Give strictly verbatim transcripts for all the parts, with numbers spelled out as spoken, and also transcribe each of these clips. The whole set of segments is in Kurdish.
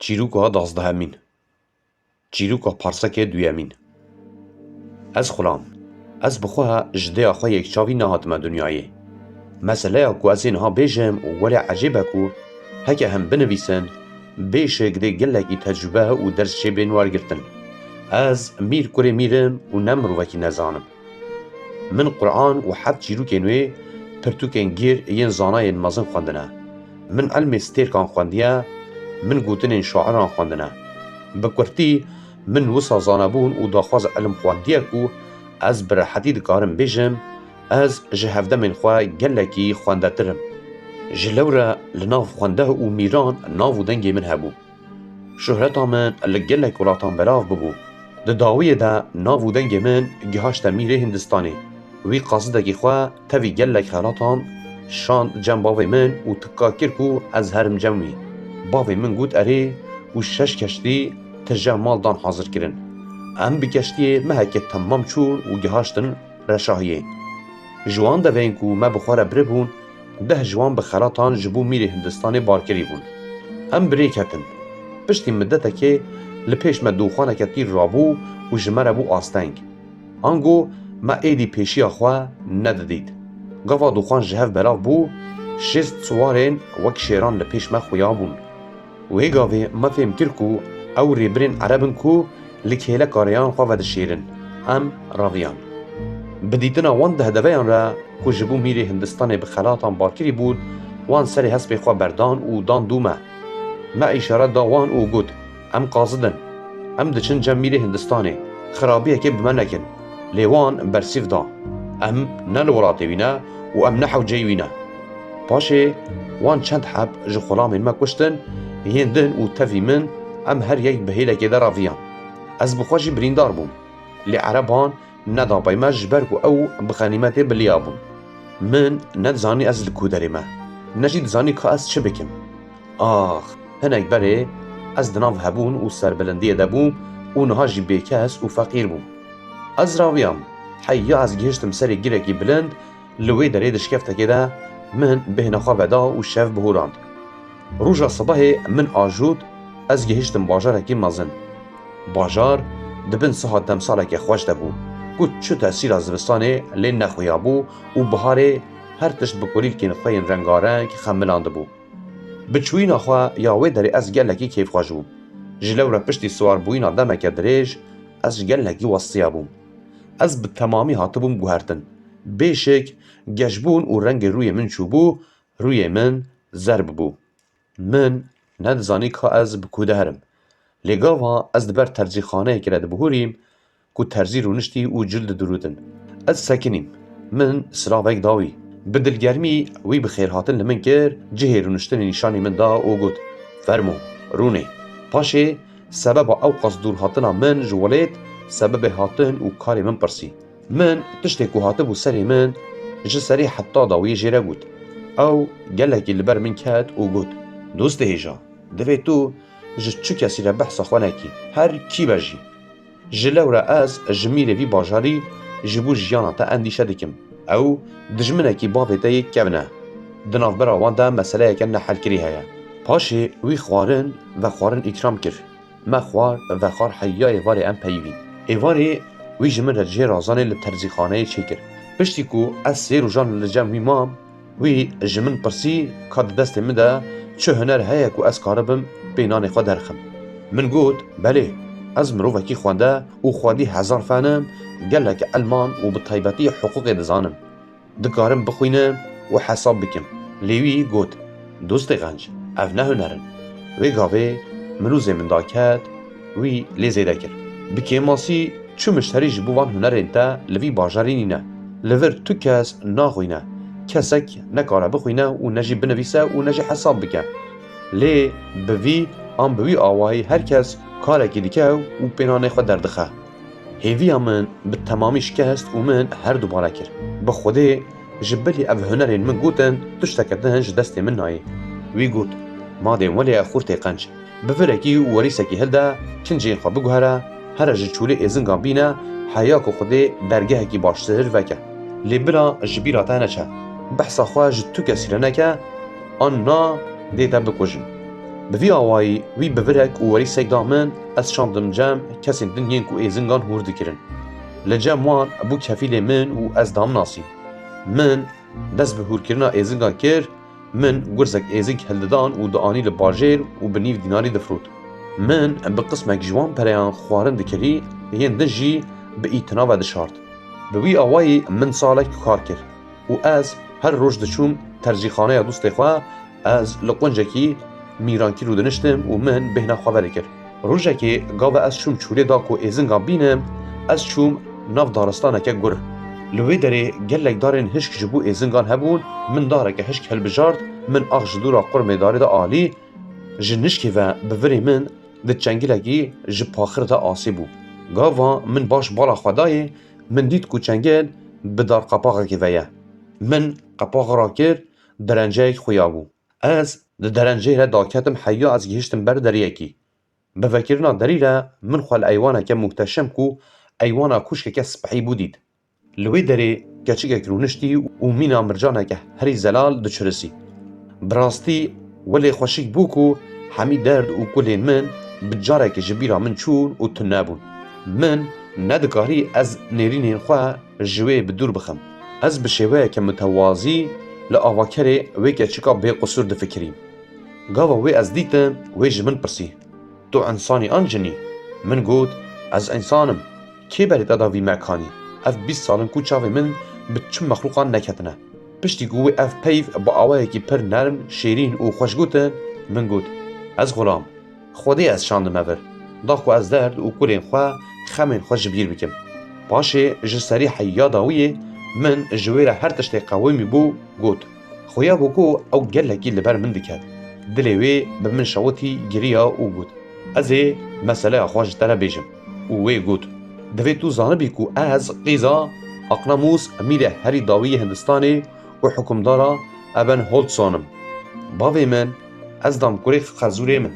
Çîroka dazdehemîn. Çîroka parsekê duyemîn. Ez xulam. Ez bi xwe ji dêya xwe yekçavî nehatime dinyayê. Meseleya ku ez ê niha bêjim û welê ecêb e ku heke him binivîsin, bê şik dê gelekî tecrûbe û ders jê bên wergirtin. Ez mîr kurê mîr im û ne mirovekî nezan im. Min Quran û heft çîrokên wê pirtûkên gîr yên zanayên mezin xwendine. Min ilmê stêrkan xwendiye, min gotinên şairan xwendine. Bi kurtî, min wisa zanebûn û daxwaz ilm xwendiye ku ez bi rehetî dikarim bêjim, ez ji hevdemên xwe gelekî xwendetir im. Ji lewre li nav xwendeh û mîran nav û dengê min hebû. Şuhreta min li gelek welatan belav bibû. Di dawiyê de nav û dengê min gihaşte mîrê Hindistanê. Wî qazidekî xwe tevî gelek xelatan şand cem bavê min û tika kir ku ez herim cem wî. Bavê min got erê û şeş keştî tije mal dan hazir kirin. Em bi keştiyê mehekê temam çûn û gihaştin Reşahiyê. Ji wan deveyên ku me bi xwe re biribûn, deh ji wan bi xelatan ji bo mîrê Hindistanê bar kirî bûn. Em bi rê ketin. Piştî midetekê li pêş me doxaneke tîr rabû û ji me re bû asteng. Ango me êdî pêşiya xwe nedidît. Gava doxan ji hev belav bû, şêst siwarên wek şêran li pêş me xuya bûn. Wê gavê me fêm kir ku ew rêbirên ereb in ku li kêleka rêyan xwe vedişêrin. Em reviyan. Bi dîtina wan dehdeveyan re ku ji bo mîrê Hindistanê bi xelatan barkirî bûn, wan serê hespê xwe berdan û dan dû me. Me îşaret da wan û got, Em qazid in. Em diçin cem mîrê Hindistanê. Xirabiyekê bi me nekin. Lê wan bersîv da. Em ne li welatê wî ne û em ne hewceyî wî ne. Paşê wan çend heb ji xulamên me kuştin, yên din û tevî min, em her yek bi hêlekê de reviyan. Ez bi xwe jî birîndar bûm. Lê ereban neda pey me ji ber ku ew bi xenîmetê biliya bûn. Min nedizanî ez li ku derê me. Ne jî dizanî ka ez çi bikim. Ax, hinek berê ez di nav hebûn û serbilindiyê de bûm û niha jî bêkes û feqîr bûm. Ez raviyam, heya ez gihiştim serê girekî bilind, li wê derê di şkeftekê de min bêhna xwe veda û şev bihûrand. Roja sibehê min ajot, ez gihiştim bajarekî mezin. Bajar di bin siha demsaleke xweş de bû, ku çi tesîra zivistanê lê nexuyabû û biharê her tişt bi kulîlkên xwe yên rengareng xemilandibû. Bi çûyîna xwe ya wê derê ez gelekî kêfxweş bûm. Ji lewre piştî siwarbûyîna demeke dirêj ez gelekî westiya bûm. Ez bi temamî hatibûm guhertin. Bê şik, geşbûn û rengê rûyê min çûbû, rûyê min zerb bû. Min nedizanî ka ez bi ku de herim. Lê gava ez di ber terzîxaneyekê re dibihûrîm, ku terzî rûniştî û cil didirûtin. Ez sekinîm. Min silavek da wî. Bi dilgermî wî bi xêrhatin li min kir, cihê rûniştinê nîşanî min da û got, Fermo, rûnê. Paşê sebeba ewqas dûrhatina min ji welêt, sebebê hatin û karê min pirsî. Min tiştê ku hatibû serê min, ji serê heta dawiyê jê re got. Ew gelekî li ber min ket û got, Dostê hêja, divê tu ji çi kesî re behsa xwe nekî, her kî be jî. Ji lewre ez ji mîrê vî bajarî ji bo jiyana te endîşe dikim. Ew dijminekî bavê te yê kevn e. Di navbera wan de meseleyeke nehelkirî heye. Paşê wî xwarin, vexwarin îkram kir. Me xwar, vexwar heya êvarê em peyivîn. Êvarê wî ji min re cihê razanê li terzîxaneyê çêkir. Piştî ku ez sê rojan li cem wî mam, wî ji min pirsî ka di destê min de çi huner heye ku ez karibim pê nanê xwe derxim. Min got, Belê, ez mirovekî xwende û xwedî hezar fen im, gelek ilman û bi taybetî hiqûqê dizanim. Dikarim bixwînim û hesab bikim. Lê wî got, Dostê qenc, ev ne huner in. Wê gavê min û zê min daket, wî lê zêde kir. Bi kêmasî çi mişterî ji bo van hunerên te li vî bajarî nîne. Li vir tu kes naxwîne. Kesek nekare bixwîne û ne jî binivîse û ne jî hesab bike. Lê bi vî an bi wî awayî her kes karekî dike û pê nanê xwe derdixe. Hêviya min bi temamî şikest û min her dubare kir. Bi Xwedê, ji bilî ev hunerên min gotin, tişteke din ji destê min nayê. Wî got, Madê welê ye xurtê qenc. Bi virekî û werîsekî hilde, kincên xwe biguhere, here ji çûlê êzingan bîne, heya ku Xwedê dergehekî baştir veke. Lê bila ji bîra te neçe. Behsa xwe ji tu kesî re neke, an na dê te bikujin. Bi vî awayî wî bivirek û werîsek da min, ez şandim cem kesên din yên ku êzingan hûr dikirin. Li cem wan bû kefîlê min û ez daminasîm. Min dest bi hûrkirina êzingan kir, min gurzek êzing hildidan û dianî li bajêr û bi nîv dînarî difirot. Min bi qismek ji wan pereyan xwarin dikirî, yên din jî bi îtina ve dişart. Bi wî awayî min salek kar kir û ez her roj diçûm tercîxaneya dostê xwe, ez li quncekî mîrankî rûdiniştim û min bêhna xwe vedikir. Rojekê gava ez çûm çûlê da ku êzingan bînim, ez çûm nav daristaneke gur. Li wê derê gelek darên hişk ji bo êzingan hebûn, min dareke hişk hilbijart, min ax ji dûra qurmê darê de alî, ji nişkê ve bi virê min di çengilekî ji paxir de asê bû. Gava min baş bala xwe dayê, min dît ku çengil bi dar qapaqekê ve ye. Min qapaxa rakir, derenceyek xuya bû. Ez di derenceyê re daketim heya ez gihiştim ber deriyekî. Bi vekirina derî re min xwe li eywaneke muhteşem ku eywana kuşkeke spehî bû dît. Li wê derê keçikek rûniştî û mîna mircaneke herî zelal diçirisî. Bi rastî welê xweşik bû ku hemî derd û kulên min bi carekê ji bîra min çûn û tune bûn. Min nedikarî ez nêrînên xwe ji wê bi dûr bixim. Ez bi şêweyeke mitewazî li avakerê wê keçika bêqusûr difikirîm. Gava wê ez dîtim, wê ji min pirsî, "Tu însanî an cinî?" Min got, "Ez însan im. Kê berê te da vî mekanî? Ev bîst sal in ku çavê min bi çi mexlûqan neketine." Piştî ku wê ev peyv bi awayekî pir nerm, şêrîn û xweş gotin, min got, "Ez xulam. Xwedê ez şandime vir. Da ku ez derd û kulên xwe, xemên xwe ji bîr bikim." Paşê ji serî heya dawiyê min ji wê re her tiştê qewimî bû, got, "Xuya bû ku ew gelekî li ber min diket. Dilê wê bi min şewitî, giriya û got, 'Ez ê meseleya xwe ji te re bêjim.' Û wê got, 'Divê tu zanibî ku ez qîza Aqnamus, mîrê herî dawî yê Hindistanê û hikûmdara Eben Holtson im. Bavê min, ez dam kurê Xezûrê min.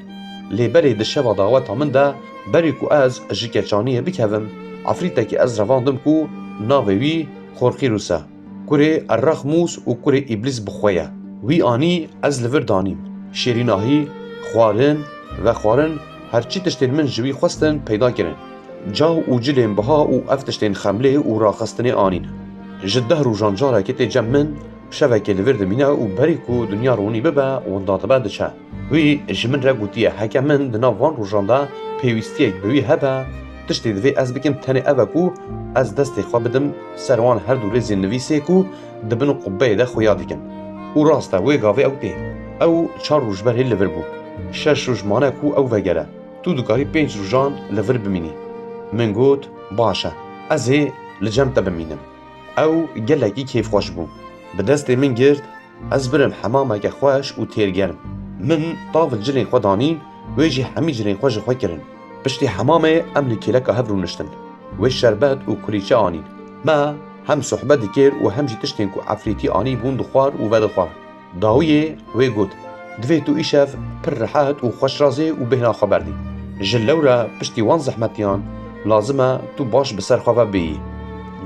Lê berê di şeva daweta min de, berî ku ez ji Keçaniyê bikevim, efrîtekî ez revandim ku navê wî Xorxîrûs e. Kurê Erraxmûs û kurê Îblîs bi xwe ye. Wî anî ez li vir danîm. Şêrînahî, xwarin, vexwarin, her çi tiştên min ji wî xwestin peyda kirin. Caw û cilên biha û ev tiştên xemlê û raxistinê anîn. Ji deh rojan carekê tê cem min, şevekê li vir dimîne û berî ku dinya ronî bibe, winda dibe diçe. Wî ji min re gotiye, heke min di nav van rojan de pêwîstiyek bi wî hebe, tiştê divê ez bikim tenê ev e ku ez destê xwe bidim ser wan her du rêzên nivîsê ku di bin qubbeyê de xuya dikin. Û rast e, wê gavê ew tê. Ew çar roj berê li vir bû. Şeş roj mane ku ew vegere. Tu dikarî pênc rojan li vir bimînî. Min got, baş e. Ez ê li cem te bimînim. Ew gelekî kêfxweş bû. Bi destê min girt, ez birim hemameke xweş û têrgerm. Min tav li cilên xwe danîn, wê jî hemî cilên xwe ji xwe kirin. Piştî hemamê em li kêleka hev rûniştin. Wê şerbet û kulîçe anîn. Me hem sohbet dikir û hem jî tiştên ku efrîtî anîbûn dixwar û vedixwar. Dawiyê wê got, divê tu îşev pir rehet û xweşrazê û bêhna xwe berdî. Ji lewre piştî wan zehmetiyan lazim e tu baş bi ser xwe ve bêyî.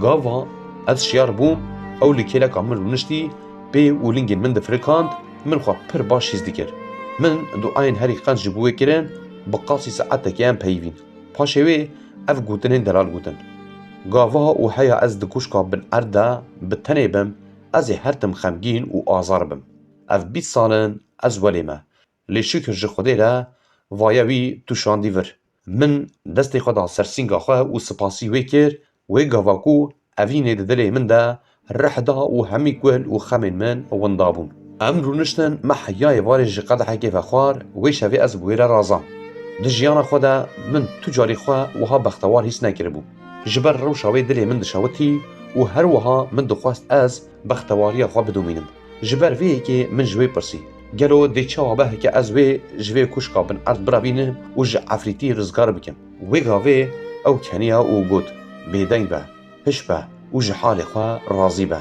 Gava ez şiyar bûm, ew li kêleka min rûniştî, pê û lingên min difirikand, min xwe pir baş hîs dikir. Min duayên herî qenc ji bo wê kirin, bi qasî saetekê em peyivîn. Paşê wê ev gotinên delal gotin. Gava û heya ez di kuşka bin erd de bi tenê bim, ez ê her tim xemgîn û azar bim. Ev bîst sal in ez welê me. Lê şikir ji Xwedê re vaye wî tu şandî vir. Min destê xwe da ser sînga xwe û sipasî wê kir, wê gava ku evînê di dilê min de rih da û hemî kul û xemên min winda bûn. Em rûniştin, me heyayê varê ji qedehekê vexwar, wê şevê ez bi wê re razam. Di jiyana xwe de min tu carî xwe wiha bextewar hîs nekiribû. Ji ber rewşa wê dilê min dişewitî û her wiha min dixwest ez bextewariya xwe bidomînim. Ji ber vê yekê min ji wê pirsî, gelo dê çawa be heke ez wê ji vê kuşka bin erd birevînim û ji efrîtî rizgar bikim? Wê gavê ew keniya û got, bêdeng be, hiş be û ji halê xwe razî be.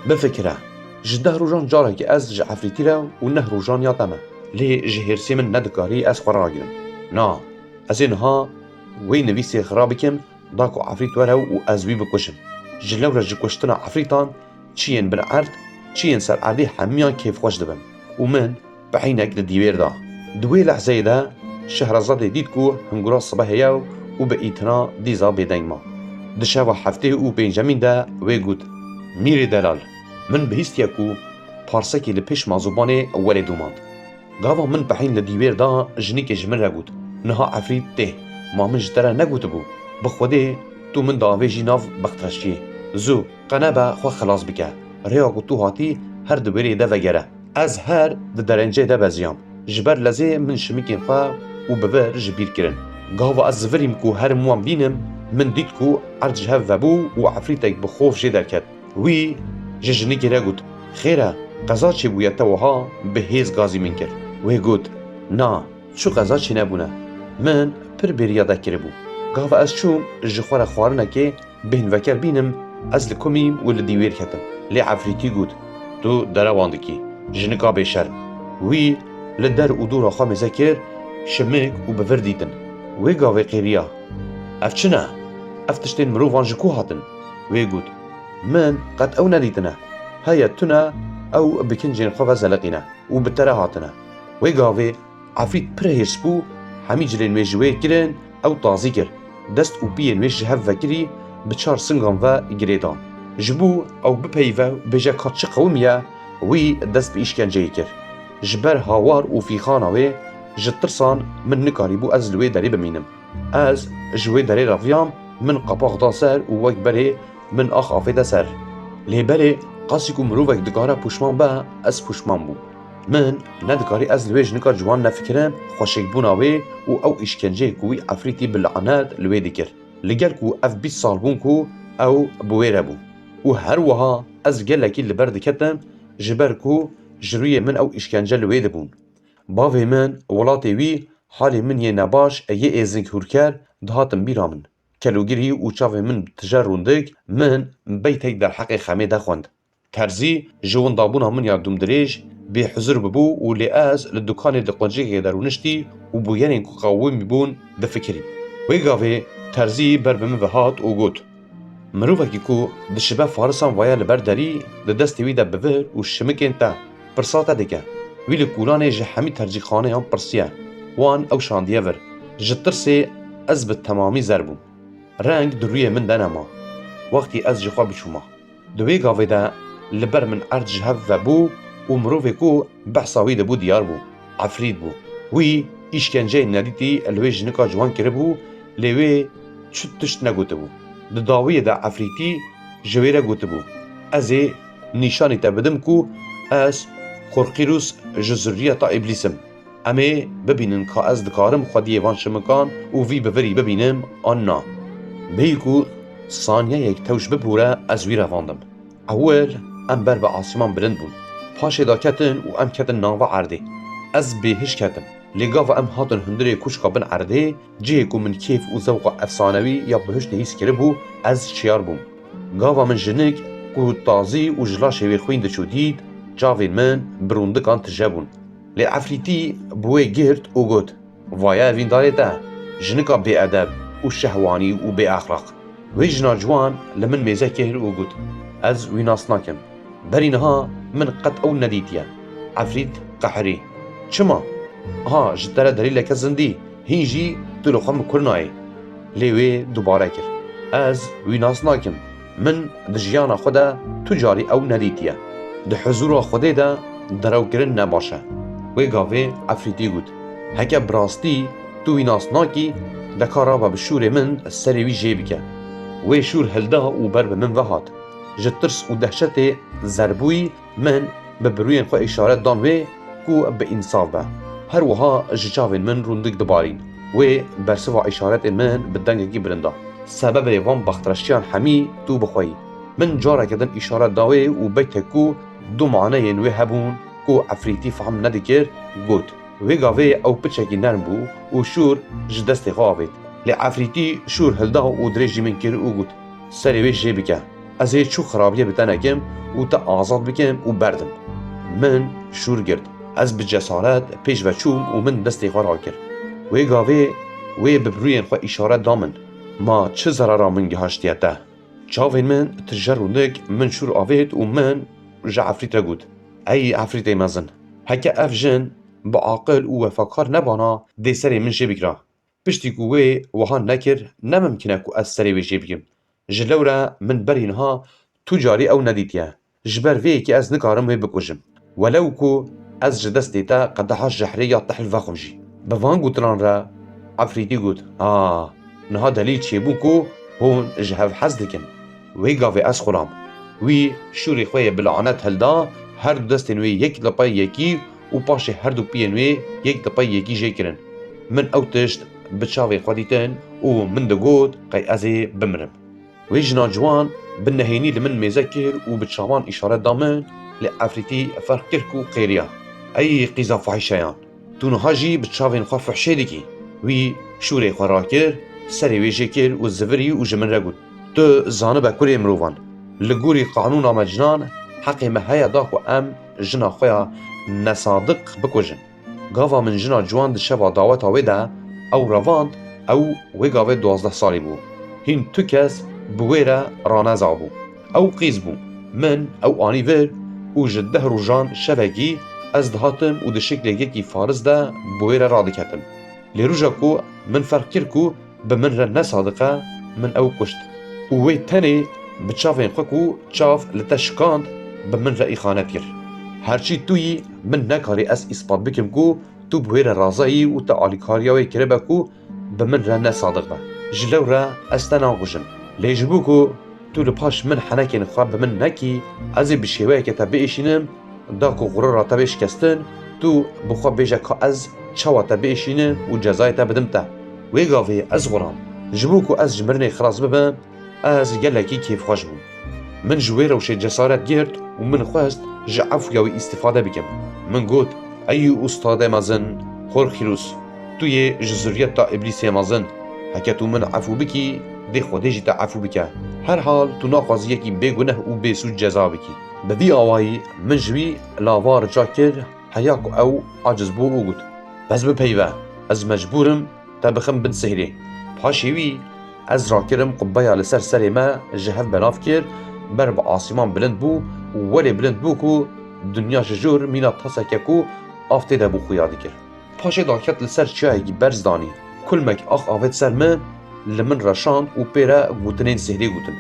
Bifikire, ji deh rojan carekê ez ji efrîtî re û neh rojan ya te me. Lê ji hêrsê min nedikarî ez xwe ragirim. Na, ez ê niha wê nivîsê xira bikim, da ku efrît were û ez wî bikujim. Ji lewre ji kuştina efrîtan, çiyên bin erd, çiyên ser erdê hemiyan kêfxweş dibim û min pehînek li dîwêr da. Di wê lehzeyê de Şehrazadê dît ku hingura sibehê ye û bi îtina dîza bêdeng ma. Di şeva heftê û pêncemîn de wê got, Mîrê delal, min bihîstiye ku parsekê li pêş mazûbanê were domand. Gava min pehîn li dîwêr da, jinikê ji min re got, Niha Efrît tê. Ma min ji te re negotibû? Bi Xwedê tu min diavêjî nav bextreşiyê. Zû, qe nebe xwe xilas bike. Rêya ku tu hatî her di wêrê de vegere. Ez her di derencê de beziyam. Ji ber lezê min şimikên xwe û bi vir ji bîr kirin. Gava ez zivirîm ku herim wan bînim, min dît ku erd ji hev vebû û efrîtek bi xof jê derket. Wî ji jinikê re got, Xêr e, qeza çêbûye te wiha bi hêz gazî min kir? Wê got, Na, çu qeza çênebûne. Min pir bêriya te kiribû. Gava ez çûm ji xwe re xwarinekê bêhn veker bînim, ez li kumîm û li dîwêr ketim. Lê efrîtî got, Tu derewan dikî, jinika bêşerm. Wî li der û dora xwe mêze kir, şimik û bi vir dîtin. Wê gavê qêriya, Ev çi ne? Ev tiştên mirovan ji ku hatin? Wê got, Min qet ew nedîtine. Heye tune ew bi kincên xwe ve zeliqîne û bi te re hatine. Wê gavê Efrît pir hêrs bû, hemî cilên wê ji wê kirin, ew tazî kir. Dest û piyên wê ji hev vekirî, bi çar singan ve girê dan. Ji bo ew bipeyive û bêje ka çi qewimiye, wî dest bi îşkenceyê kir. Ji ber hawar û fîxana wê, ji tirsan min nikarîbû ez li wê derê bimînim. Ez ji wê derê reviyam, min qapax da ser û wek berê min ax avête ser. Lê berê qasî ku mirovek dikare pûşman be, ez pûşman bûm. Min nedikarî ez li wê jinika ciwan nefikirim, xweşikbûna wê û ew îşkenceyê ku wî efrîtî bi lanet li wê dikir. Li gel ku ev bîst sal bûn ku ew bi wê re bû. Û her wiha ez gelekî li ber diketim, ji ber ku ji rûyê min ew îşkence li wê dibûn. Bavê min, welatê wî, halê min yê nebaş, yê êzing hûrker dihatin bîra min. Kelûgirî û çavên min tije rûndik, min beytek derheqê xemê de xwend. Terzî ji windabûna min ya dûmdirêj bêhuzur bibû û lê ez li dukanê di quncikê de rûniştî û bûyerên ku qewimî bûn difikirîm. Wê gavê terzî ber bi min ve hat û got, Mirovekî ku dişibe farisan vaye li ber derî, di destê wî de bivir û şimikên te, pirsa te dike. Wî li kûlanê ji hemî tercîxaneyan pirsiye, wan ew şandiye vir. Ji tirsê ez bi temamî zer bûm. Reng di rûyê min de nema, wextî ez ji xwe biçûma. Di wê gavê de li ber min erd ji hev vebû û mirovê ku behsa wî dibû diyar bû, efrît bû. Wî îşkenceyên nedîtî li wê jinika ciwan kiribû, lê wê çi tişt negotibû. Di dawiyê de efrîtî ji wê re gotibû, Ez ê nîşanî te bidim ku ez Xorqîrûs ji zurriyeta Îblîs im. Em ê bibînin ka ez dikarim xwediyê van şimikan û vî bivirî bibînim an na. Bêyî ku saniyeyek tewş bipûre, ez wî revandim. Ewil em ber bi asîman bilind bûn. Paşê daketin û em ketin nava erdê. Ez bêhiş ketim. Lê gava em hatin hundirê kûşka bin erdê, cihê ku min kêf û zewqa efsanewî ya bihiştê hîs kiribû, ez şiyar bûm. Gava min jinik ku tazî û ji laşê wê xwîn diçû dît, çavên min bi rûndikan tije bûn. Lê efrîtî bi wê girt û got, Vaye evîndarê te, jinika bêedeb û şehwanî û bêexlaq. Wê jina ciwan li min mêze kir û got, Ez wî nas nakim. Berî niha min qet ew nedîtiye. Efrît qehirî, Çima? Ha ji te re delîleke zindî, hîn jî tu li xwe mikur nayê. Lê wê dubare kir, Ez wî nas nakim. Min di jiyana xwe de tu carî ew nedîtiye. Di huzûra Xwedê de derewkirin ne baş e. Wê gavê efrîtî got, Heke bi rastî tu wî nas nakî, de ka rabe bi şûrê min serê wî jê bike. Wê şûr hilda û ber bi min ve hat. Ji tirs û dehşetê zerbûyî, min bi birûyên xwe îşaret dan wê ku bi însav be. Her wiha ji çavên min rûndik dibarîn. Wê bersiva îşaretên min bi dengekî bilind da. Sebebê van bextreşiyan hemî tu bi xwe yî. Min careke din îşaret da wê û beytek ku du maneyên wê hebûn ku efrîtî fehm nedikir, got. Wê gavê ew piçekî nerm bû û şûr ji destê xwe avêt. Lê efrîtî şûr hilda û dirêjî min kir û got, Serê wê jê bike. Ez ê çu xirabiyê bi te nekim û te azad bikim û berdim. Min şûr girt. Ez bi cesaret pêş ve çûm û min destê xwe rakir. Wê gavê wê bi birûyên xwe îşaret da min. Ma çi zerara min gihaştiye te? Çavên min tije rûndik, min şûr avêt û min ji efrît re got, Ey efrîtê mezin, heke ev jin bi aqil û wefakar nebana dê serê min jê bikira. Piştî ku wê wiha nekir, ne mimkin e ku ez serê wê jê bikim. Ji lewre min berî niha tu carî ew nedîtiye. Ji ber vê yekê ez nikarim wê bikujim. Welew ku ez ji destê te qedeha jehrê ya tehl vexwim jî. Bi van gotinan re Efrîtî got, Ha, niha delîl çêbû ku hûn ji hev hez dikin. Wê gavê ez xulam. Wî şûrê xwe yê bi lanet hilda, her du destên wê yek li pey yekî û paşê her du piyên wê yek li pey yekî jê kirin. Min ew tişt bi çavê xwe dîtin û min digot qey ez ê bimirim. Wê jina ciwan bi nehênî li min mêze kir û bi çavan îşaret da min, lê Efrîtî ferq kir ku qêriya. Ey qîza fahîşeyan! Tu niha jî bi çavên xwe fuhşê dikî. Wî şûrê xwe rakir, serê wê jê kir û zivirî û ji min re got, Tu zanibe kurê mirovan, li gorî qanûna me cinan heqê me heye da ku em jina xwe ya nesadiq bikujin. Gava min jina ciwan di şeva daweta wê de ew revand, ew wê gavê duwazdeh salî bû. Hîn tu kes bi wê re ranezabû. Ew qîz bû. Min ew anî vir û ji deh rojan şevekî ez dihatim û di şiklê yekî fariz de bi wê re radiketim. Lê roja ku min ferq kir ku bi min re nesadiq e, min ew kuşt. Û wê tenê bi çavên xwe ku çav li te şikand, bi min re îxanet kir. Herçî tu yî, min nekarî ez îspat bikim ku tu bi wê re razayî û te alîkariya wê kiribe ku bi min re nesadiq be. Ji lewre ez te nakujim. Lê ji bo ku tu li paş min henekên xwe bi min nekî, ez ê bi şêweyeke te biêşînim, da ku xurura te bê şikestin, tu bi xwe bêje ka ez çawa te biêşînim û cezayê te bidim te. Wê gavê ez xuram. Ji bo ku ez ji mirinê xilas bibim, ez gelekî kêfxweş bûm. Min ji wê rewşê cesaret girt û min xwest ji efûya wî îstîfade bikim. Min got, Ey ustadê mezin, Horxîrûs, tu yê ji zuriyeta Îblîsê mezin. Heke tu min efû bikî, dê Xwedê jî te efû bike. Herhal tu naxwazî yekî bêguneh û bêsûc ceza bikî. Bi vî awayî min ji wî lava rica kir, heya ku ew aciz bû û got, Bes bipeyve, ez mecbûr im te bixim bin sihrê. Paşê wî ez rakirim, qubbeya li ser serê me ji hev belav kir, ber bi asîman bilind bû û welê bilind bû ku dinya ji jor mîna taseke ku av tê de bû xuya dikir. Paşê daket li ser çiyayekî berz danî. Kulmek ax avêt ser min, li min reşand û pê re gotinên sihrê gotin.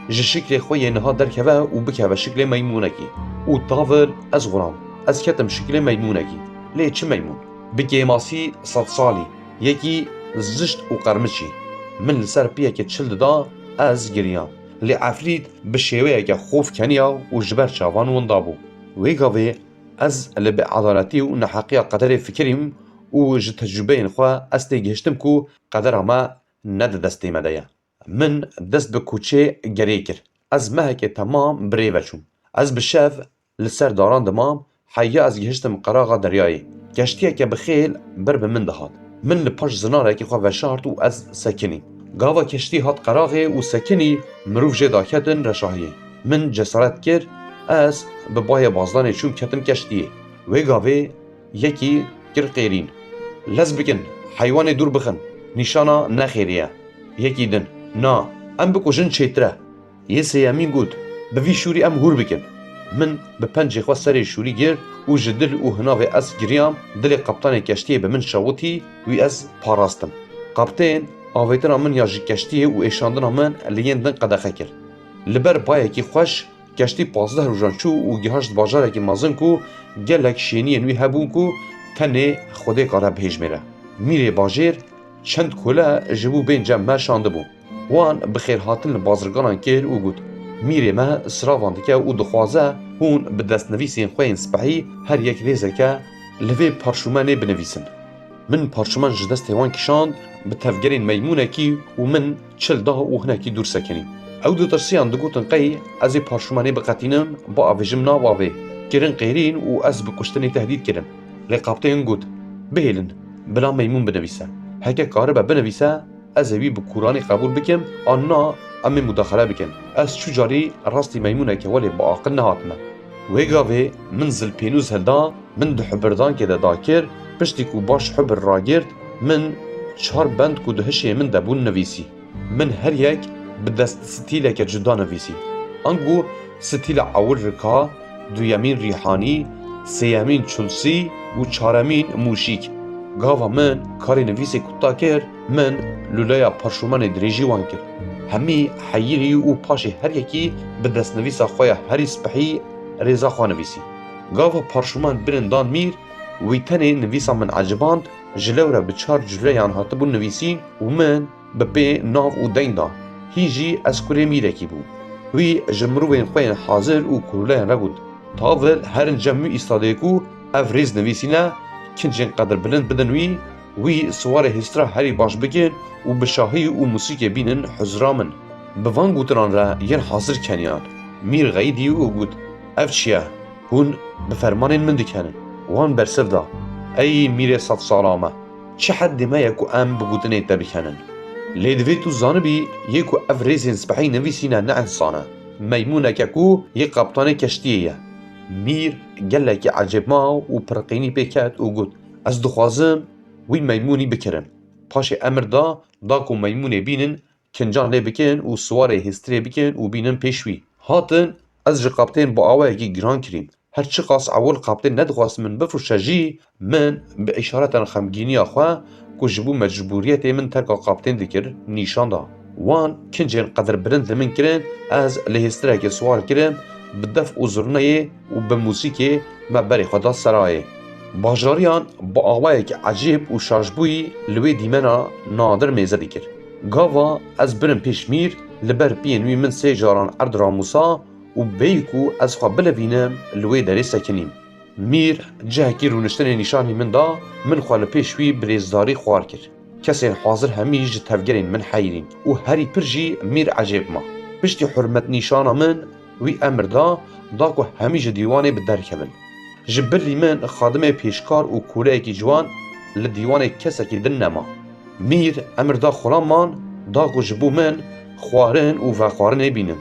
Ji şiklê xwe yê niha derkeve û bikeve şiklê meymûnekî. Û tavir ez xuram. Ez ketim şiklê meymûnekî. Lê çi meymûn? Bi kêmasî sedsalî, yekî zişt û qermiçî. Min li ser piyekê çil dida, ez giriyam. Lê Efrît bi şêweyeke xof keniya û ji ber çavan winda bû. Wê gavê ez li bêedaletî û neheqiya qederê fikirîm û ji tecrûbeyên xwe ez têgihiştim ku qedera me ne di destê me de ye. Min dest bi koçê gerê kir. Ez mehekê temam bi rê ve çûm. Ez bi şev li ser daran dimam, heya ez gihiştim qeraxa deryayê. Keştiyeke bi xêl ber bi min dihat. Min li paş zinarekî xwe veşart û ez sekinîm. Gava keştî hat qeraxê û sekinî, mirov jê daketin reşahiyê. Min cesaret kir, ez bi bayê bazdanê çûm ketim keştiyê. Wê gavê yekî kir qêrîn. Lez bikin, heywanê dûr bixin, nîşana nexêrî ye. Yekî din, Na, em bikujin çêtir e. Yê sêyemîn got, Bi vî şûrî em hûr bikin. Min bi pencê xwe serê şûrî girt û ji dil û hinavê ez giriyam, dilê qeptanê keştiyê bi min şewitî, wî ez parastim. Qeptên avêtina min ya ji keştiyê û êşandina min li yên din qedexe kir. Li ber bayekî xweş, keştî pazdeh rojan çû û gihaşt bajarekî mezin ku gelek şêniyên wî hebûn ku tenê Xwedê kare bihêjmêre. Mîrê bajêr çend kole ji bo bên cem me şandibû. Wan bi xêrhatin li bazirganan kir û got, Mîrê me siravan dike û dixwaze hûn bi destnivîsên xwe yên spehî her yek rêzeke li vê parşûmenê binivîsin. Min parşûmen ji destê wan kişand, bi tevgerên meymûnekî û min çil da û hinekî dûr sekinî. Ew ditirsiyan, digotin qey ez ê parşûmenê biqetînim, biavêjim nav avê. Kirin qêrîn û ez bi kuştinê tehdît kirim. Lê qeptên got, Bihêlin, bila meymûn binivîse. Heke karibe binivîse, ez ê wî bi kûranî qebûl bikim, an na em ê mudaxele bikin. Ez çû carî rastî meymûneke welê biaqil nehatime. Wê gavê min zilpênûz hilda, min di hubirdankê de dakir, piştî ku baş hubir ragirt, min çar bend ku di hişê min de bûn nivîsî. Min her yek bi dest stîleke cuda nivîsî. Ango stîla ewil rika, duyemîn rîhanî, sêyemîn çulsî, û çaremîn Mûşîk. Gava min karê nivîsê kuta kir, min lûleya parşûmanê dirêjî wan kir. Hemî heyirî û paşê her yekî bi destnivîsa xwe ya herî spehî rêza xwe nivîsî. Gava parşûman birin dan Mîr, wî tenê nivîsa min eciband, ji lewre bi çar culeyan hatibûn nivîsîn û min bi pê nav û deyn da. Hîn jî ez kurê Mîrekî bûm. Wî ji mirovên xwe yên hazir û kûleyan re got, "Tavil herin cem wî îstadê ku ev rêz nivîsîne, kincên qedirbilind bidin wî, wî siwarê hêstra herî baş bikin û bi şahî û musîkê bînin huzra min." Bi van gotinan re yên hazir keniyan. Mîr xeyidî û got, "Ev çi ye? Hûn bi fermanên min dikenin." Wan bersiv da, "Ey Mîrê sedsala me, çi heddê me ye ku em bi gotinên te bikenin? Lê divê tu zanibî, yê ku ev rêzên spehî nivîsîne ne însan e. Meymûneke ku yê qaptanê keştiyê ye." Mîr gelekî ecêb ma û pirqînî pê ket û got, "Ez dixwazim wî meymûnî bikirim." Paşê emir da, da ku meymûnê bînin, kincan lê bikin û siwarê hêstirê bikin û bînin pêş wî. Hatin, ez ji qaptên bi awayekî giran kirîm. Her çiqas ewil qaptên nedixwast min bifirşe jî, min bi îşaretan xemgîniya xwe ku ji bo mecbûriyetê min terka qaptên dikir, nîşan da. Wan kincên qedirbilind li min kirin, ez li hêstirekê siwar kirim, bi def û zurneyê û bi muzîkê me berê xwe da serayê. Bajariyan bi awayekî ecêb û şaşbûyî li wê dîmena nadir mêze dikir. Gava ez birim pêş Mîr, li ber piyên wî min sê caran erd ramûsa û bêyî ku ez xwe bilivînim, li wê derê sekinîm. Mîr cihekî rûniştinê nîşanî min da, min xwe li pêş wî bi rêzdarî xwar kir. Kesên hazir hemî ji tevgerên min heyrîn û herî pir jî Mîr ecêb ma. Piştî hurmetnîşana min, wî emir da, da ku hemî ji dîwanê bi derkevin. Ji bilî min xadimê pêşkar û kûleyekî ciwan li dîwanê kesekî din nema. Mîr emir da xulamman, da ku ji bo min xwarin û vexwarinê bînin.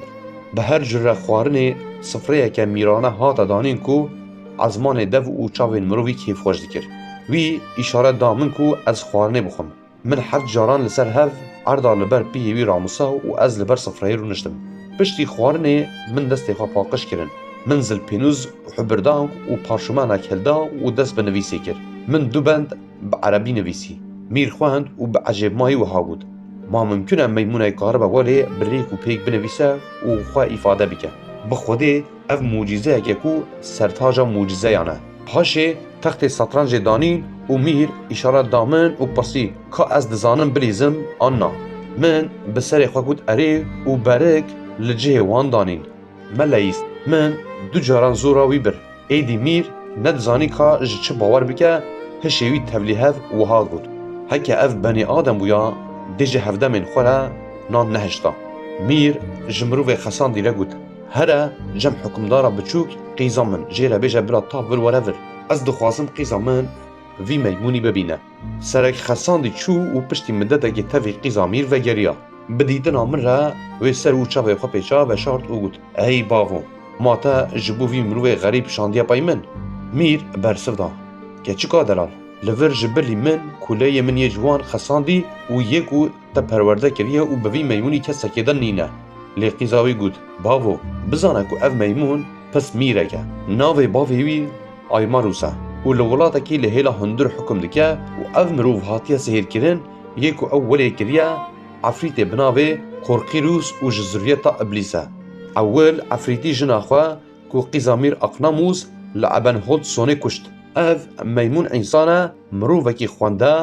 Bi her cure xwarinê sifreyeke mîrane hate danîn ku ezmanê dev û çavên mirovî kêfxweş dikir. Wî îşaret da min ku ez xwarinê bixwim. Min heft caran li ser hev erda li ber piyê wî ramûsa û ez li ber sifreyê rûniştim. Piştî xwarinê min destê xwe paqij kirin. Min zilpênûz, hubirdank û parşûmenek hilda û dest bi nivîsê kir. Min du bend bi erebî nivîsî. Mîr xwend û bi ecêbmayî wiha got, "Ma mimkun e meymûnek karibe welê bi rêk û pêk binivîse û xwe îfade bike? Bi Xwedê ev mucîzeyeke ku sertaca mucîzeyan e." Paşê textê setrancê danîn û Mîr îşaret da min û pirsî, "Ka ez dizanim bilîzim an na?" Min bi serê xwe got, "Erê" û berik li cihê wan danîn. Me leyîst. Min du caran zora wî bir. Êdî Mîr nedizanî ka ji çi bawer bike, hişê wî tevlî hev wiha got, "Heke ev benî Adem bûya, dê ji hevdemên xwe re nan nehişta." Mîr ji mirovê xesandî re got, "Here cem hukimdara biçûk, qîza min, jê re bêje bila tav vir were vir. Ez dixwazim qîza min vî meymûnî bibîne." Serek xesandî çû û piştî midetekê tevî qîza Mîr vegeriya. Bi dîtina min re wê ser û çavê xwe pêça veşart û got, "Ey bavo, ma te ji bo vî mirovê xerîb şandiye pey min?" Mîr bersiv da, "Keçika delal, li vir ji bilî min kuleyê min yê ciwan xesandî û yê ku te perwerde kiriye û bi vî meymûnî kesekê din nîne." Lê qîza wî got, "Bavo, bizane ku ev meymûn pis Mîrek e. Navê bavê wî Aymarûs e û li welatekî li hêla hundir hukum dike û ev mirov hatiye sihêrkirin, yê ku ew welê kiriye, efrîtê bi navê Korqîrûs û ji zuriyeta Îblîs e. Ewil efrîtî jina xwe ku qîza Mîr Aqnamûs li Ebenholtsonê kuşt. Ev meymûn însan e, mirovekî xwende,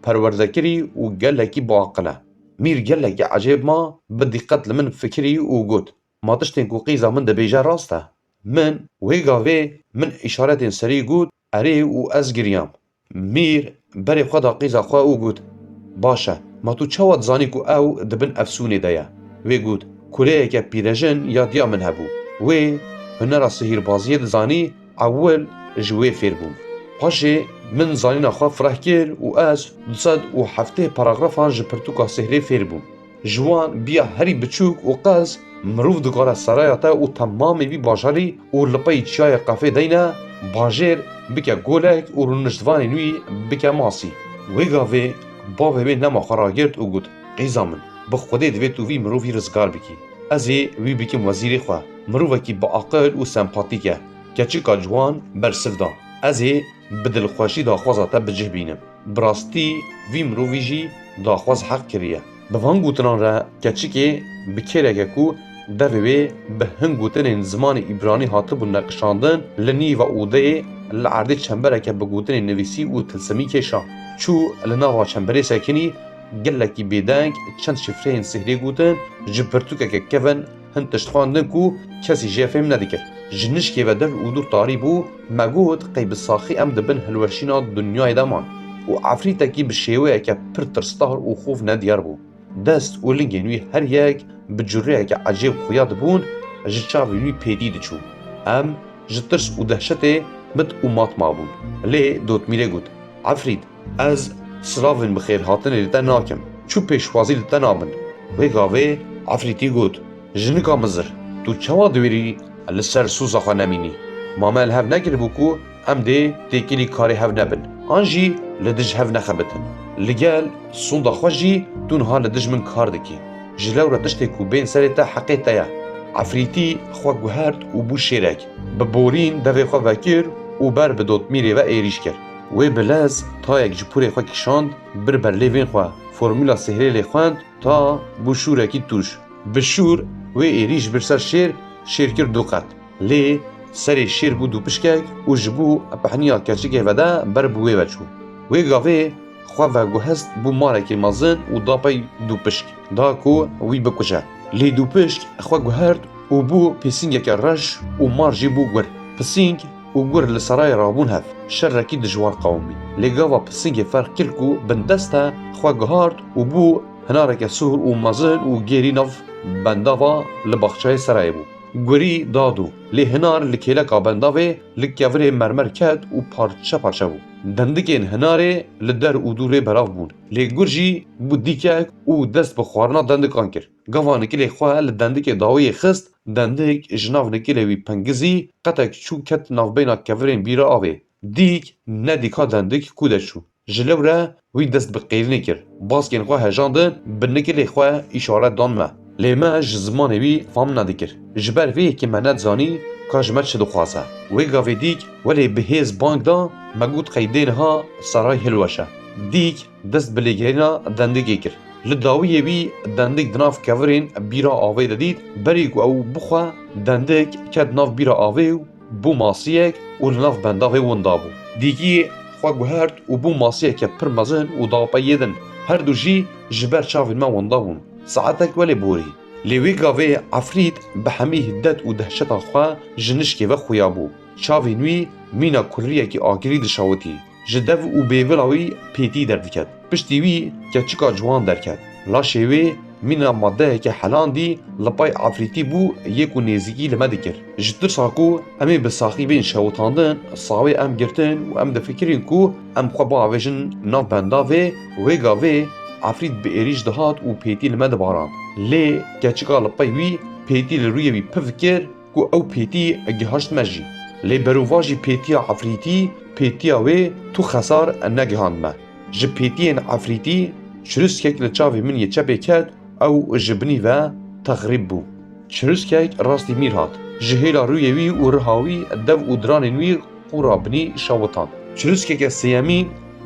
perwerdekirî û gelekî biaqil e." Mîr gelekî ecêb ma, bi dîqet li min fikirî û got, "Ma tiştên ku qîza min dibêje rast e?" Min wê gavê min îşaretên serî got, "Erê" û ez giriyam. Mîr berê xwe da qîza xwe û got, "Baş e, ma tu çawa dizanî ku ew di bin efsûnê de ye?" Wê got, "Kuleyeke pîrejin ya diya min hebû. Wê hunera sihîrbaziyê dizanî, ewil ji wê fêr bûm. Paşê min zanîna xwe fireh kir û ez du sed û heftê paragrafan ji pirtûka sihrê fêr bûm. Ji wan biya herî biçûk û qez mirov dikare seraya te û temamê vî bajarî û li pey çiyayê Qefê Deyne bajêr bike golek û rûniştvanên wî bike masî." Wê gavê bavê wê nema xwe ragirt û got, "Qîza min, bi Xwedê divê tu vî mirovî rizgar bikî. Ez ê wî bikim wezîrê xwe. Mirovekî biaqil û sempatîk e." Keçika ciwan bersiv da, "Ez ê bi dilxweşî daxwaza te bi cih bînim. Bi rastî vî mirovî jî daxwaz heq kiriye. Bi van gotinan re keçikê bi kêreke ku devê wê bi hin gotinên zimanê îbranî hatibû neqişandin, li nîva odeyê li erdê çembereke bi gotinên nivîsî û tilsimî kêşa. Çû li nava çemberê sekinî, gelekî bêdeng çend şifreyên sihrî gotin, ji pirtûkeke kevin hin tişt xwendin ku kesî jê fêm nedikir. Ji nişkê ve der û dûr tarî bû, me got qey bi saxî em di bin hilweşîna dinyayê de man û efrîtekî bi şêweyeke pir tirsdar û xof nediyar bû. Dest û lingên wî her yek bi cureyeke ecêb xuya dibûn, ji çavên wî pêtî diçû. Em ji tirs û dehşetê mit û mat mabûn. Lê Dotmîrê got, Efrît, ez silavên bi xêrhatinê li te nakim. Çû pêşwazî li te nabin. Wê gavê Efrîtî got, Jinika mizir, tu çawa diwêrî li ser soza xwe nemînî? Ma me li hev nekiribû ku em dê têkilî karê hev nebin, an jî li dij hev nexebitin? Li gel sonda xwe jî tu niha li dij min kar dikî. Ji lewra tiştê ku bên serê te heqê te ye. Efrîtî xwe guhert û bû şêrek. Bi borîn devê xwe vekir û ber bi Dotmîrê ve êrîş kir. Wê bi lez tayek ji pûrê xwe kişand, bir ber lêvên xwe, formûla sihrê lê xwend ta bû şûrekî tûj. Bi şûr wê êrîş bir ser şêr, şêr kir du qet. Lê serê şêr bû dûpişkek û ji bo pehniya keçikê vede ber bi wê ve çû. Wê gavê xwe veguhest bû marekî mezin û da pey dûpişk, da ku wî bikuje. Lê dûpişk xwe guhert û bû pisîngeke reş û mar jî bû gur. Pisîng û gur li serayê rabûn hev, şerekî dijwar qewimî. Lê gava pisîngê ferq kir ku bindest e, xwe guhart û bû hinareke sor û mezin û gêrî nav bendava li baxçeyê serayê bû. Gurî dadû, lê hinar li kêleka bendavê li kevirê mermer ket û parçe parçe bû. Dendikên hinarê li der û dûrê belav bûn. Lê gur jî bû dîkek û dest bi xwarina dendikan kir. Gava nikilê xwe li dendikê dawiyê xist, dendik ji nav nikilê wî pengizî, qetek çû ket navbeyna kevirên bîra avê. Dîk nedîka dendik ku de çû. Ji lewre wî dest bi qêrînê kir. Baskên xwe hejandin, bi nikilê xwe îşaret dan me. Lê me ji zimanê wî fam nedikir. Ji ber vê yekê me nedizanî ka ji me çi dixwaze. Wê gavê dîk welê bi hêz bang da, me got qey dê niha seray hilweşe. Dîk dest bi lêgerîna dendikê kir. Li dawiyê wî dendik di nav kevirên bîra avê de dît, berî ku ew bixwe, dendik ket nav bîra avê û bû masiyek û li nav bendavê winda bû. Dîkî xwe guhert û bû masiyeke pir mezin û da pey yê din. Her du jî ji ber çavên me winda bûn. Saetek welê borî. Lê wê gavê Efrît bi hemî hiddet û dehşeta xwe ji nişkê ve xuya bû. Çavên wî mîna kurriyekî agirî dişawitî. Ji dev û bêvila wî pêtî derdiket. Piştî wî keçika ciwan derket. Laşê wê mîna madeyeke helandî li pay Efrîtî bû, yê ku nêzîkî li me dikir. Ji tirsa ku em ê bi saxî bên şewitandin, sawê em girtin û em difikirîn ku em xwe biavêjin nav bendavê, wê gavê Efrît bi êrîş dihat û pêtî li me dibarand. Lê keçika li pey wî pêtî li rûyê wî piv kir, ku ew pêtî gihaşt me jî. Lê berovajî pêtiya Efrîtî, pêtiya wê tu xesar negihand me. Ji pêtiyên Efrîtî çirûskek li çavê min yê çepê ket, ew ji binî ve texrîb bû. Çirûskek rastî mîr hat. Ji hêla rûyê wî û riha wî dev û diranên wî qûra binî şewitan. Çirûskeke sêyemîn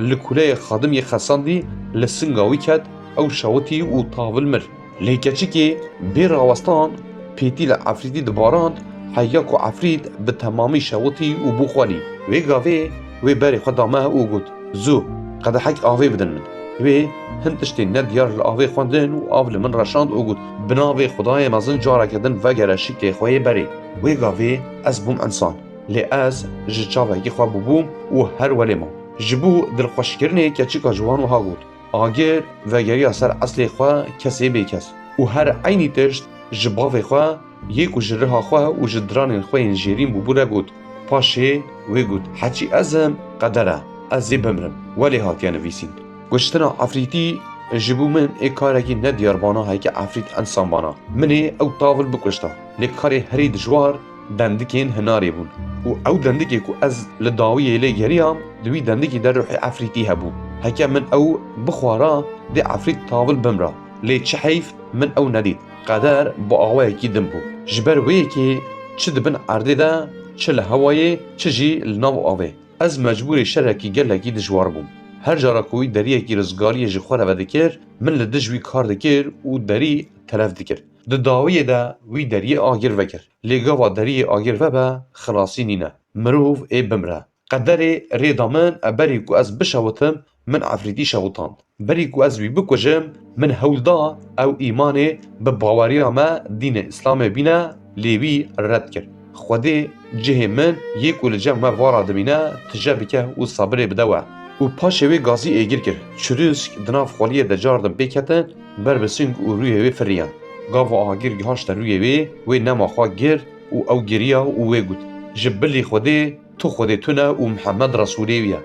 li kuleyê xadim yê xesandî li singa wî ket, ew şewitî û tavil mir. Lê keçikê bê rawestan pêtî li Efrîtî dibarand, heya ku Efrît bi temamî şewitî û bû xwelî. Wê gavê wê berê xwe da me û got, Zû, qedehek avê bidin min. Wê hin tiştên nediyar li avê xwendin û av li min reşand û got, Bi navê Xwedayê mezin careke din vegere şiklê xwe yê berê. Wê gavê ez bûm insan. Lê ez ji çavekî xwe bûbûm û her welê mam. Ji bo dilxweşkirinê keçika ciwan wiha got, Agir vegeriya ser eslê xwe kesê bêkes û her eynî tişt ji bavê xwe yê ku ji riha xwe û ji diranên xwe yên jêrîn bûbû re got. Paşê wê got, Heçî ez im, qeder e, ez ê bimrim. Welê hatiye nivîsîn. Kuştina Efrîtî ji bo min ê karekî nediyar bana heke Efrît ensan bana. Min ê ew tavil bikuşta. Lê karê herî dijwar dendikên hinarê bûn. Û ew dendikê ku ez li dawiyê lê geriyam, di wî dendikî de ruhê Efrîtî hebû. Heke min ew bixwara, dê Efrît tavil bimra. Lê çi heyf min ew nedît. Qeder bi awayekî din bû. Ji ber wê yekê çi di bin erdê de, çi li hewayê, çi jî li nav avê. Ez mecbûrê şerekî gelekî dijwar bûm. Her cara ku wî deriyekî rizgariyê ji xwe re vedikir, min li dij wî kar dikir û derî telef dikir. Di dawiyê de wî deriyê agir vekir. Lê gava deriyê agir vebe, xilasî nîne. Mirov ê bimre. Qederê rê da min, berî ku ez bişewitim, min efrîtî şewitand. Berî ku ez wî bikujim, min hewl da ew îmanê bi baweriya me dînê Îslamê bîne, lê wî red kir. Xwedê cihê min yê ku li cem me vara dimîne, tije bike û sabirê bide we. Û paşê wê gazî êgir kir. Çirûsk di nav xweliyê de cardin pê ketin, ber bi sing û rûyê wê firiyan. Gava agir gihaşte rûyê wê, wê nema xwe girt û ew giriya û wê got, Ji bilî Xwedê, tu Xwedê tune û Mihemed Resûlê wî ye.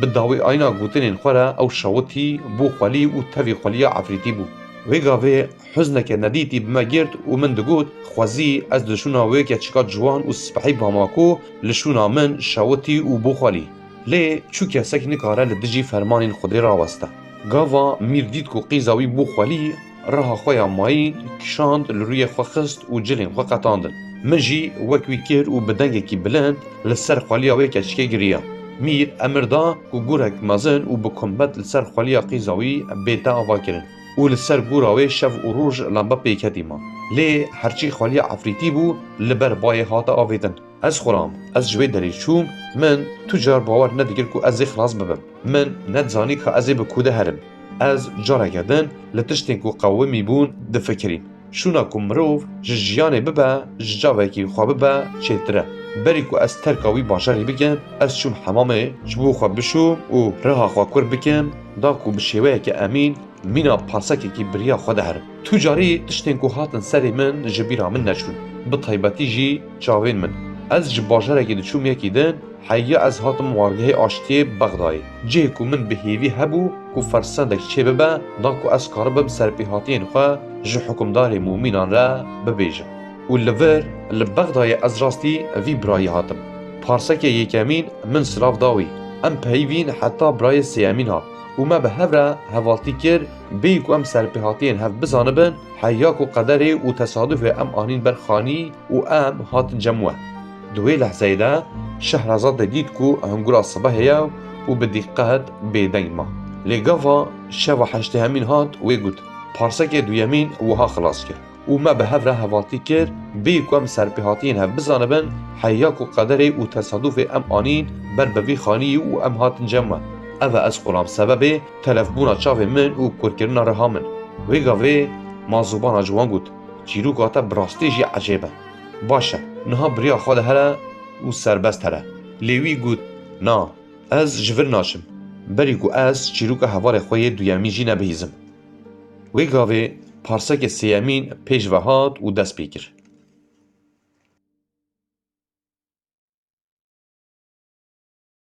Bi dawî ayna gotinên xwe re ew şewitî, bû xwelî û tevî xweliya efrîtî bû. Wê gavê huzneke nedîtî bi me girt û min digot, Xwezî ez li şûna wê keçika ciwan û spehî bama ku li şûna min şewitî û bû xwelî. Lê çû kesek nikare li dijî fermanên Xwedê raweste. Gava mîr dît ku qîza wî bû xwelî, riha xwe ya mayîn kişand, li rûyê xwe xist û cilên xwe qetandin. Min jî wek wî kir û bi dengekî bilind li ser xweliya wê keçikê giriya. Mîr emir da ku gûrek mezin û bi kumbet li ser xweliya qîza wî bête avakirin û li ser gûra wê şev û roj lembe pêketî ma. Lê herçî xweliya efrîtî bû, li ber bayê hate avêtin. Ez xuram, ez ji wê derê çûm, min tu car bawer nedikir ku ez ê xilas bibim. Min nedizanî ka ez ê bi ku de herim. Ez careke din li tiştên ku qewimî bûn difikirîm. Şûna ku mirov ji jiyanê bibe, ji çavekî xwe bibe çêtir e. Berî ku ez terka wî bajarî bikim, ez çûm hemamê, ji bo xwe bişûm û riha xwe kur bikim, da ku bi şêweyeke emîn mîna parsekekî bi riya xwe de herim. Tu carî tiştên ku hatin serê min ji bîra min neçûn, bi taybetî jî çavên min. Ez ji bajarekî diçûm yekî din, heya ez hatim wargehê aştiyê Bexdayê. Cihê ku min bi hêvî hebû ku fersendek çêbibe, da ku ez karibim serpêhatiyên xwe ji hukimdarê mûmînan re bibêjim. Û li vir, li Bexdayê ez rastî vî birayî hatim. Parsekê yekemîn min silav da wî. Em peyivîn heta birayê sêyemîn hat. Û me bi hev re hevaltî kir, bêyî ku em serpêhatiyên hev bizanibin, heya ku qederê û tesadufê em anîn ber xanî û em hatin cem we. Di wê lehzeyê de Şehrazadê dît ku hingura sibehê ye û bi dîqet bêdeng ma. Lê gava şeva heştêhemîn hat, wê got, Parsekê duyemîn wiha xilas kir. Û me bi hev re hevaltî kir, bêyî ku em serpêhatiyên hev bizanibin, heya ku qederê û tesadufê em anîn ber bi vî xanî û em hatin cem we. Ev e ez xulam sebebê telefbûna çavên min û kurkirina riha min. Wê gavê ma zobana ciwan got, Çîroka te bi rastî jî ecêb e. Baş e, niha bi riya xwe de here û serbest here. Lê wî got, Na, ez ji vir naçim, berî ku ez çîroka hevalê xwe yê duyemîn jî nebihîzim. Wê gavê parsekê sêyemîn pêş ve hat û dest pê kir.